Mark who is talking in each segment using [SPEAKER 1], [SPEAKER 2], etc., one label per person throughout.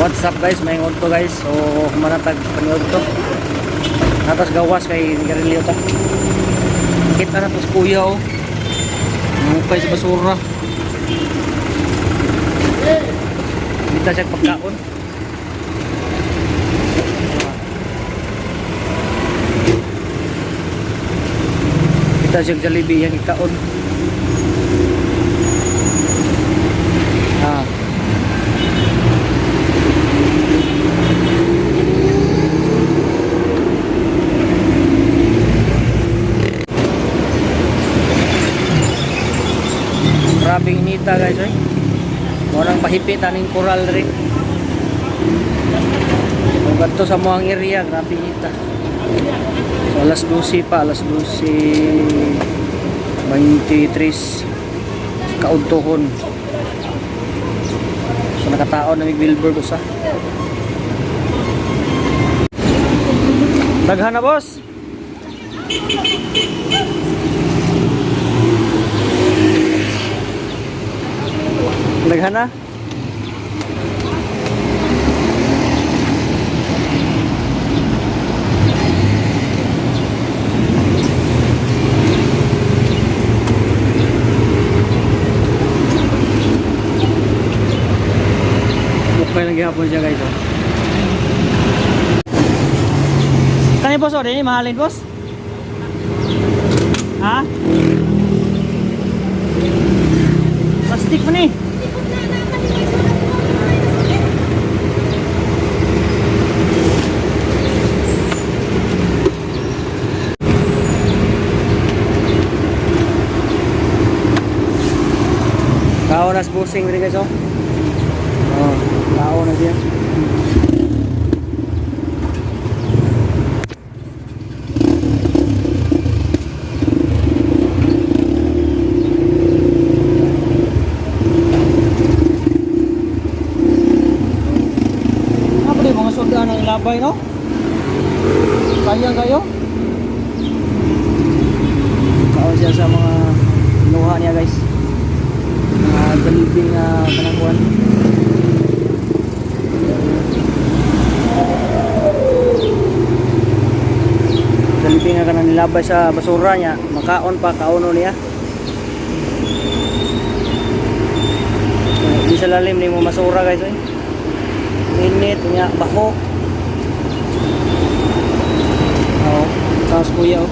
[SPEAKER 1] What's up, guys? May to, guys. So humanatag paniod to. Natas gawas kay garilyo ta. Kita na to sa kuya oh. Mukay sa basura. Kita siya pagkaon. Kita siya Jollibee yang ikaon. Ah. Grabing inita, guys, eh. Walang pahipit aning coral rin. So kadto sa mga area, grabe inita. So alas 12 pa, alas 12:23 kaudtohon. So nakataon na may billboard usa. Daghan na, boss. Daghan na. Okay lang gihapon siya, guys, oh. Kani, boss, oh, dini mahalin, boss. Ha? Plastic pa ni. Tao na sa busing rin, guys, oh. Oh, tao na siya. Ano pa mga sudan ang ilabay, no? Sayang kayo? Tao siya sa mga kinuha niya, guys. Mga Jollibee nga kanang kuwan. Jollibee nga kanang nilabay sa basura niya. Makaon pa, kaono niya. So, di sa lalim ni mo masura, guys, eh. Init niya, baho. Oo, tapos kuya oh.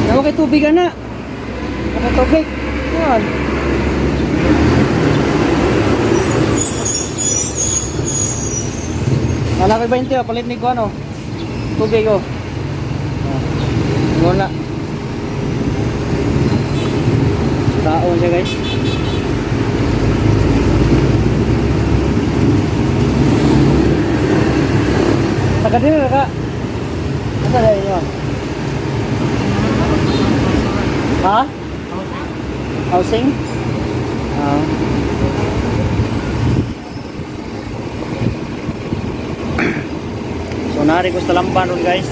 [SPEAKER 1] Nawa kay tubig ana. Naka tubig. Yan. Wala kay 20 oh, palit ni ko ano. Tubig oh. Oh. Wala. Tao siya, guys. Taga diri ra ka. Asa dai inyo? Ha? Housing? Ah. So nari ko sa Talamban ron, guys.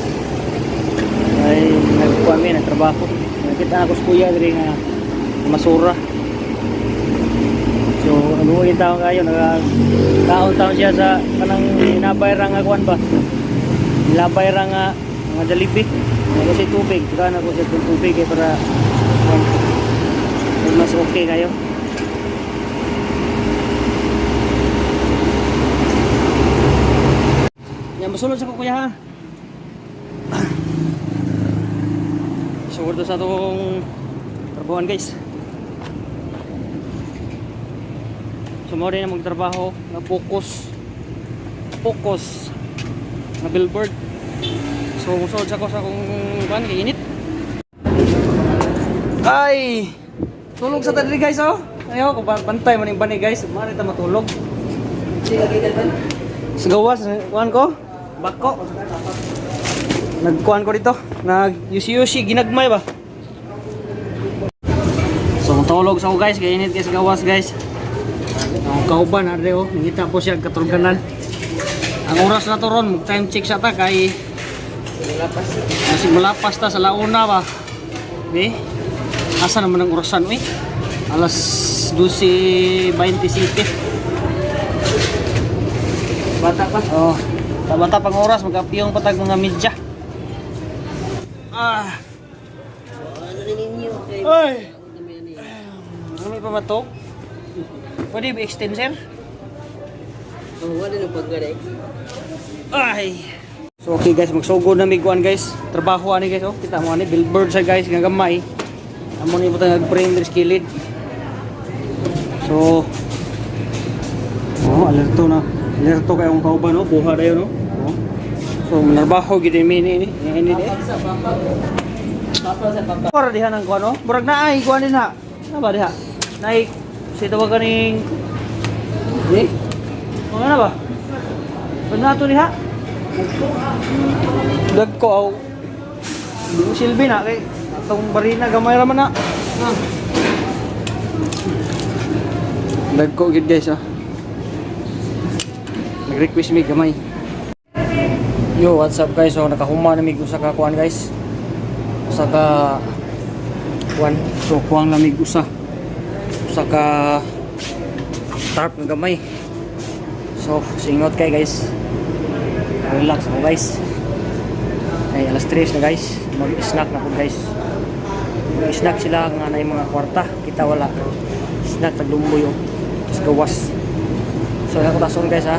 [SPEAKER 1] Ay nagkuha mi nagtrabaho. Nakita ako sa kuya diri nga masura. So ano yung taon kayo nag taon-taon siya sa kanang nabay ra nga kuan ba. Nilabay ra nga mga Jollibee. Ako sa tubig, tukan ako sa tubig eh, para kuan, mas okay kayo. Yan, masulod sa kuya ha. So, to sa atong trabahoan, guys. So, mo rin na magtrabaho na focus. Focus na billboard. So, musulod sa ko sa akong kuan kay init. Ay! Tulog sa tadli, guys, oh. Ayaw, kung bantay mo ning bani, guys, mari ta matulog. Sa gawas, kuan ko, bako. Nagkuan ko dito, nag yusi-yusi, ginagmay ba? So, matulog sa ko, guys, kay init kay sa gawas, guys. Ang kauban ade oh, nangita po siya katulganan. Ang oras na to ron, mag time check sa ta kay Masig malapas ta sa launa ba. Be? Asa naman ang orasan, uy? Alas 12:27.
[SPEAKER 2] Bata pa.
[SPEAKER 1] Oh, bata pang oras, magkapiyong patag mga media. Ah.
[SPEAKER 2] Ano ninyo?
[SPEAKER 1] Ay. Ano, may pamatok? Pwede ba extend, sir?
[SPEAKER 2] Oh, wala nang paggaling.
[SPEAKER 1] Ay. So okay guys, magsugod na mig kuan guys. Trabaho ani guys oh. Kita mo ani billboard sa guys nga gamay. Amo ni butang nag-frame diri sa kilid. So oh, alerto na. Alerto kay akong kauban oh, buha dayon oh. Oh. So manarbaho gid mi ni ni ni ni.
[SPEAKER 2] Sa papa. Papa sa papa.
[SPEAKER 1] Para diha nang kuan oh. Murag naay kuan din ha. Na ba diha? Naay si tawag kaning eh? Mga na ba? Pag nato diha? Dagko aw. Di mo silbi na kay atong barina gamay ra man na.
[SPEAKER 2] Ah.
[SPEAKER 1] Dagko gid guys oh. Nag-request mi gamay. Yo, what's up guys? So nakahuma na mig usa ka kuan guys. Usa ka kuan. So kuang lamig usa. Usa ka tarp nga gamay. So singot kay guys. Relax ako guys. Kay alas 3 na guys. Mag-snack na ko guys. Mag-snack sila nga na mga kwarta. Kita wala. Snack tagdumboy oh. Tapos gawas. So ako tason guys ha.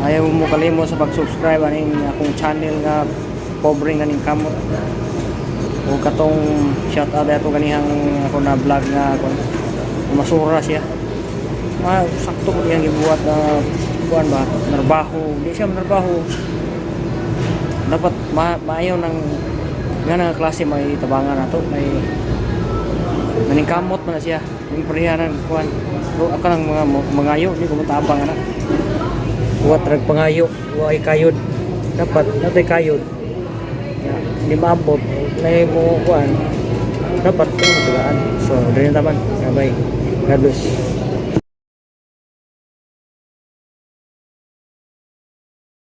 [SPEAKER 1] Ayaw mo kalimot sa pag-subscribe aning akong channel nga pobre nga ning kamot. O katong shout out ato kanihang ako na vlog nga kon masura siya. Ma sakto ko diyang gibuhat na kuan ba, narbaho, di siya manarbaho. Dapat maayo ng nga nga klase may tabangan nato, may naningkamot man na siya. Ning parehanan kuan. So, ako ng mga mangayo, di ko matabang ana. Kuwat rag pangayo, wa ay kayod. Dapat natay kayod. Ya, hindi maabot, na mo kuan. Dapat ko matugaan. So, dili taman. Bye. God bless.